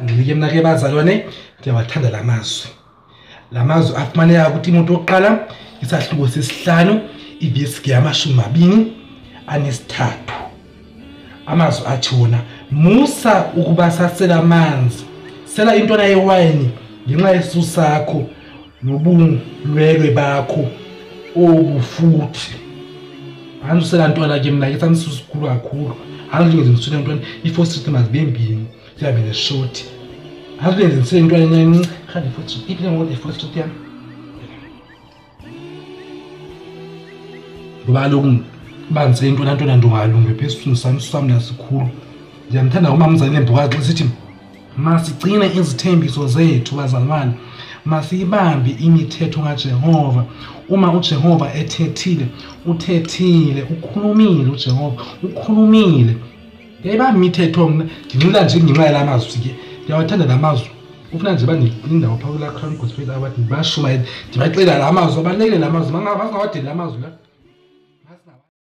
Ndilike mna ke bazalwane, ndiyawathanda la mazwi. La mazwi afumaneka kuTimoti wokuqala isahluko sesihlanu ivesi yama-23. Amazwi athi wona, musa ukuba sasela amanzi, sela intwana yewayini ngenxa yesisu sakho nobulwelwe bakho obufuthi. Andisela ntwana ke mna ke sam isisu sikhulu kakhulu. Andilunge ndisele ntwana, i-four street mazibe mbini, sihambe neshoti. Andilunge ndisele intwana encinci, rhandi i-four street, iphi le ngoku i-four street yam? Ngoba kaloku uba ndisele intwana ntwana ndingalungi pha esiswini sam, isisu sam nasikhulu. Ndiyamthanda umamzali nembokazi xa sithi masigcine izithembiso zethu bazalwane, masiyibambe imithetho kaJehova. Uma uJehova ethethile, uthethile, ukhulumile uJehova, ukhulumile. Ndiyayibamba imithetho mna, ndinxila nje ngenxa yala mazwi ke. Ndiyawathanda la mazwi. Ufuna nje banendawo phaa kulaa Crown Gospel Award, ndibashumayele, ndibaxelela la mazwi, abalulekile la mazwi, masingawadeli la mazwi la.